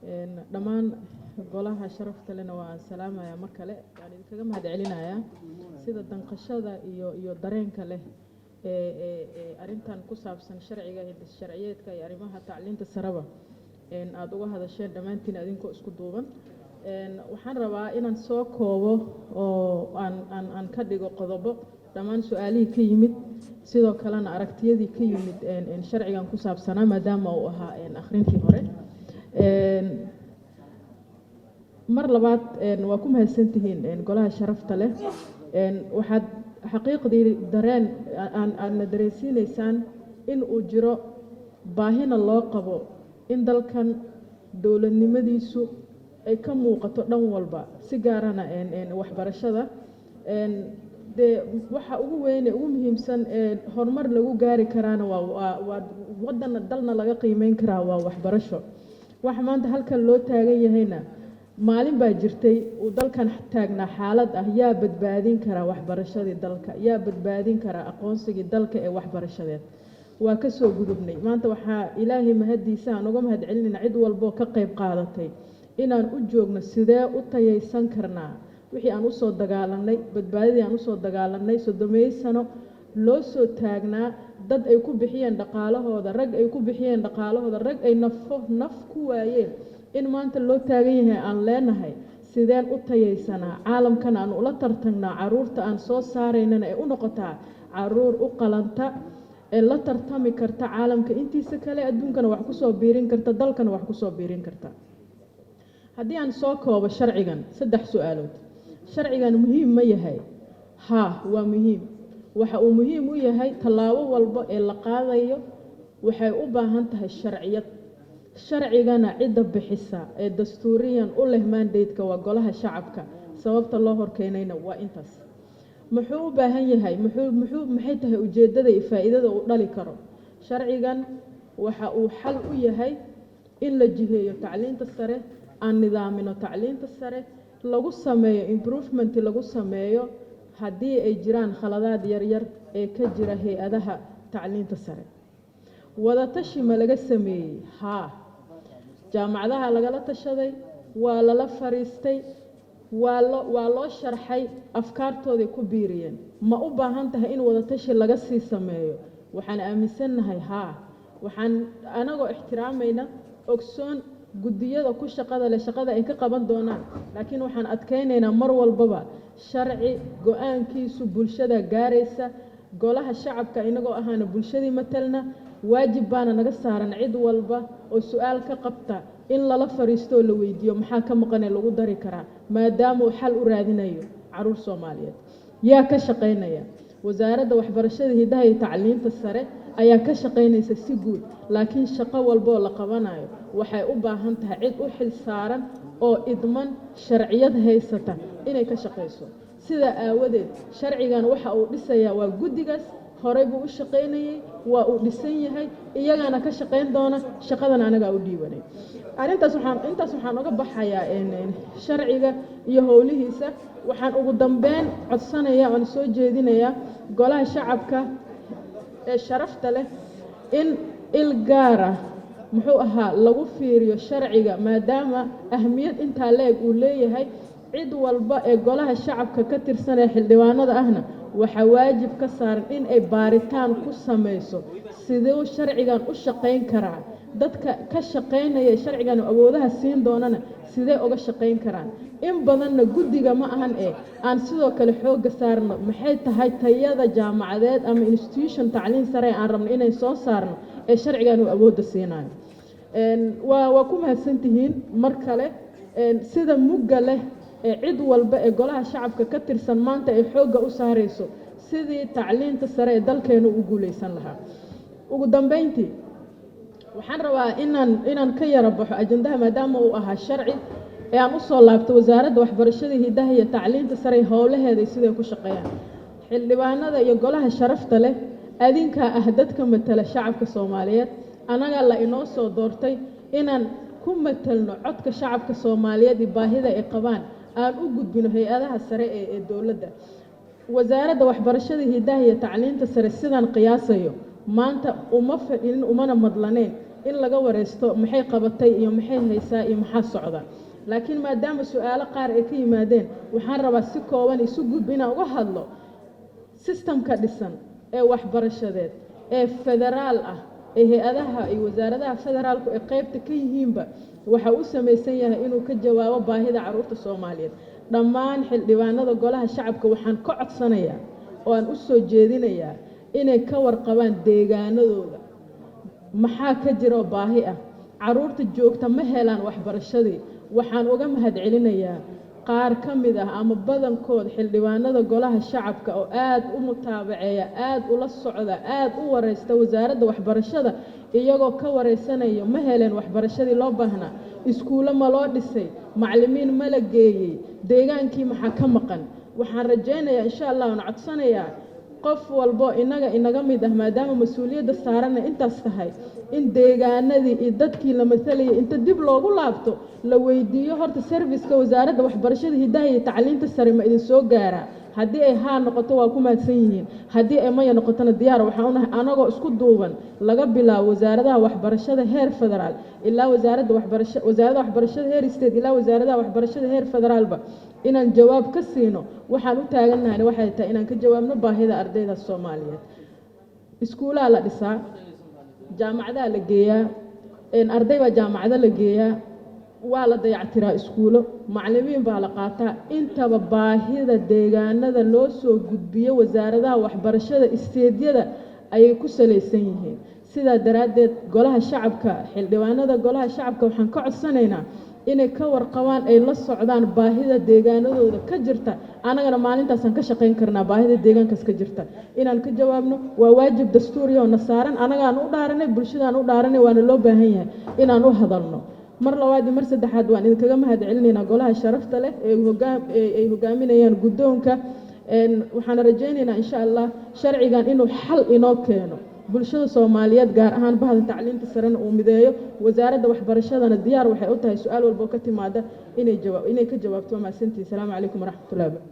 Dhammaan golaha sharafta lena waan salaamayaa mar kale. Waan idinkaga mahad celinayaa sida danqashada iyo dareenka leh ee arrintan ku saabsan sharciga, hindis sharciyeedka iyo arrimaha tacliinta sareba aada uga hadasheen dhammaantiin adinkoo isku duuban. Waxaan rabaa inaan soo koobo oo aan ka dhigo qodobo dhammaan su-aalihii ka yimid, sidoo kalena aragtiyadii ka yimid sharcigan ku saabsanaa, maadaama uu ahaa akhrintii hore. Mar labaad waa ku mahadsantihiin golaha sharafta leh. Waxaad xaqiiqdii dareen aadna dareensiineysaan in uu jiro baahina loo qabo in dalkan dowladnimadiisu ay ka muuqato dhan walba, si gaarana waxbarashada. Dee waxa ugu weyne ugu muhiimsan ee horumar lagu gaari karaana waa wadana dalna laga qiimeyn karaa waa waxbarasho. Waxa maanta halkan loo taagan yahayna, maalin baa jirtay uu dalkan taagnaa xaalad ah: yaa badbaadin karaa waxbarashadii dalka? Yaa badbaadin karaa aqoonsigii dalka ee waxbarashadeed? Waa ka soo gudubnay. Maanta waxaa Ilaahay mahaddiisa aan uga mahad celinayna cid walboo ka qayb qaadatay inaan u joogno sidee u tayaysan karnaa wixii aan usoo dagaalanay, badbaadadii aan usoo dagaalanay, 30-meeyo sano loo soo taagnaa, dad ay ku bixiyeen dhaqaalahooda, rag ay ku bixiyeen dhaqaalahooda, rag ay nafo naf ku waayeen, in maanta loo taagan yahay aan leenahay sideen u tayaysanaa, caalamkana aan ula tartagnaa, caruurta aan soo saaraynana ay u noqotaa caruur u qalanta ee la tartami karta caalamka intiisa kale, adduunkana wax kusoo biirin karta, dalkana wax kusoo biirin karta. Haddii aan soo koobo sharcigan, saddex su-aalood: sharcigan muhiim ma yahay? Haa, waa muhiim. Waxa uu muhiim u yahay, tallaabo walba ee la qaadayo waxay u baahan tahay sharciyad. Sharcigana cidda bixisa ee dastuuriyan u leh mandate-ka waa golaha shacabka. Sababta loo horkeenayna waa intaas. Muxuu u baahan yahay? Muxuu maxay tahay ujeeddada iyo faa'iidada uu dhali karo sharcigan? Waxa uu xal u yahay in la jiheeyo tacliinta sare, aan nidaamino tacliinta sare, lagu sameeyo improvement, lagu sameeyo haddii ay jiraan khaladaad yaryar ee ka jira hay-adaha tacliinta sare. Wadatashi ma laga sameeyey? Haa, jaamacadaha lagala tashaday, waa lala fariistay, waa loo sharxay, afkaartooday ku biiriyeen. Ma u baahan tahay in wadatashi laga sii sameeyo? Waxaan aaminsannahay haa. Waxaan anagoo ixtiraamayna, ogsoon guddiyada ku shaqada leh shaqada ay ka qaban doonaan, laakiin waxaan adkaynaynaa mar walbaba sharci go-aankiisu bulshada gaaraysa. Golaha shacabka inagoo ahaana bulshadii matalna, waajib baana naga saaran cid walba oo su-aal ka qabta in lala fariisto oo la weydiiyo maxaa ka maqanee lagu dari karaa, maadaama uu xal u raadinayo caruur Soomaaliyeed. Yaa ka shaqaynaya? Wasaaradda Waxbarashada, Hidaha iyo Tacliinta Sare ayaa ka shaqaynaysa si guud, laakiin shaqo walbaoo la qabanayo waxay u baahan tahay cid u xil saaran oo idman, sharciyad haysata inay ka shaqayso. Sidaa aawadeed sharcigan waxa uu dhisayaa waa guddigaas. Horey buu u shaqaynayey, waa uu dhisan yahay, iyagaana ka shaqayn doona shaqadan, anagaa u dhiibanay arrintaas. Waxaan intaas waxaan uga baxayaa sharciga iyo howlihiisa. Waxaan ugu dambeyn codsanayaa oon soo jeedinayaa golaha shacabka ee sharafta leh in il gaar ah, muxuu ahaa, lagu fiiriyo sharciga, maadaama ahmiyad intaa leeg uu leeyahay. Cid walba ee golaha shacabka ka tirsan ee xildhibaanada ahna waxaa waajib ka saaran in ay baaritaan ku samayso siduu sharcigan u shaqayn karaa, dadka ka shaqaynaya sharcigan awoodaha siin doonana sidee uga shaqayn karaan. In badanna guddiga ma ahan ee aan sidoo kale xoogga saarno maxay tahay tayada jaamacadeed ama institution tacliin sare aan rabno inay soo saarno ee sharcigan uu awoodda siinayo. Waa ku mahadsantihiin mar kale sida mugga leh ee cid walba ee golaha shacabka ka tirsan maanta ay xoogga u saarayso sidii tacliinta sare ee dalkeenu u guuleysan lahaa. Ugu dambeyntii, waxaan rabaa inaan ka yara baxo ajandaha, maadaama uu ahaa sharci, ee aan usoo laabto Wasaaradda Waxbarashada, Hidaha iyo Tacliinta Sare, howlaheeda siday ku shaqeeyaan. Xildhibaanada iyo golaha sharafta leh, adinkaa ah dadka matala shacabka Soomaaliyeed. Annagaa la inoo soo doortay inaan ku matalno codka shacabka Soomaaliyeed iyo baahida ay qabaan aan u gudbino hay-adaha sare ee dowladda. Wasaaradda Waxbarashada, Hidaha iyo Tacliinta Sare, sidaan qiyaasayo, maanta uma fadhinin umana madlaneyn. in laga wareysto maxay qabatay iyo maxay haysaa iyo maxaa socda. Laakiin maadaama su-aalo qaar ay ka yimaadeen, waxaan rabaa si kooban isu gudb inaan uga hadlo systemka dhisan ee waxbarashadeed ee federaal ah ee hay-adaha iyo wasaaradaha federaalku ay qeybta ka yihiinba. Waxa u samaysan yahay inuu ka jawaabo baahida carruurta Soomaaliyeed. Dhammaan xildhibaanada Golaha Shacabka waxaan ka codsanayaa oo aan u soo jeedinayaa inay ka warqabaan deegaanadooda maxaa ka jiro baahi ah, carruurta joogta ma helaan waxbarashadii. Waxaan uga mahadcelinayaa qaar ka mid ah ama badankood xildhibaanada Golaha Shacabka oo aada u mutaabaceeya, aada ula socda, aada u wareysta wasaaradda waxbarashada, iyagoo ka wareysanaya ma heleen waxbarashadii loo baahnaa, iskuulo ma loo dhisay, macallimiin ma la geeyey, deegaankii maxaa ka maqan. Waxaan rajaynayaa, insha Allah, waan codsanayaa qof walbo inaga inaga mid ah, maadaama mas-uuliyadda saaranna intaas tahay, in deegaanadii iyo dadkii la matalayay inta dib loogu laabto la weydiiyo: horta serviceka Wasaaradda Waxbarashada, Hidaha iyo Tacliinta Sare ma idin soo gaaraa? Haddii ay haa noqoto, waa ku mahadsan yihiin. Haddii ay maya noqotona, diyaar waxaan unahay anagoo isku duuban, laga bilaabo wasaaradaha waxbarashada heer federaal ilaa wasaaradda waxbarasha, wasaaradda waxbarashada heer state ilaa wasaaradaha waxbarashada heer federaalba, inaan jawaab ka siino. Waxaan u taagannahayna waxay tahay inaan ka jawaabno baahida ardayda Soomaaliyeed. Iskuulaha la dhisaa, jaamacadaha la geeyaa, arday baa jaamacado la geeyaa, waa la dayactiraa iskuulo, macallimiin baa la qaataa. Intaba baahida deegaanada loo soo gudbiyo wasaaradaha waxbarashada stateyada ayay ku salaysan yihiin. Sidaa daraaddeed, Golaha Shacabka, xildhibaanada Golaha Shacabka waxaan ka codsanaynaa inay ka warqabaan, ay la socdaan baahida deegaanadooda ka jirta. Annagana maalintaasaan ka shaqayn karnaa. Baahida deegaankaas ka jirta inaan ka jawaabno waa waajib dastuuri oo na saaran. Annagaan u dhaaranay, bulshadaan u dhaaranay, waana loo baahan yahay inaan u hadalno. Mar labaad iyo mar saddexaad waan idinkaga mahad celinaynaa golaha sharafta leh ee hogaa ay hogaaminayaan guddoonka. Waxaana rajaynaynaa, insha Allah, sharcigan inuu xal inoo keeno, bulshada Soomaaliyeed, gaar ahaan bahda tacliinta sarena, uu mideeyo. Wasaaradda waxbarashadana diyaar waxay u tahay su-aal walba oo ka timaada inay ka jawaabto. Waa mahadsantihin. Asalaamu calaykum waraxmatullahi wabarakatu.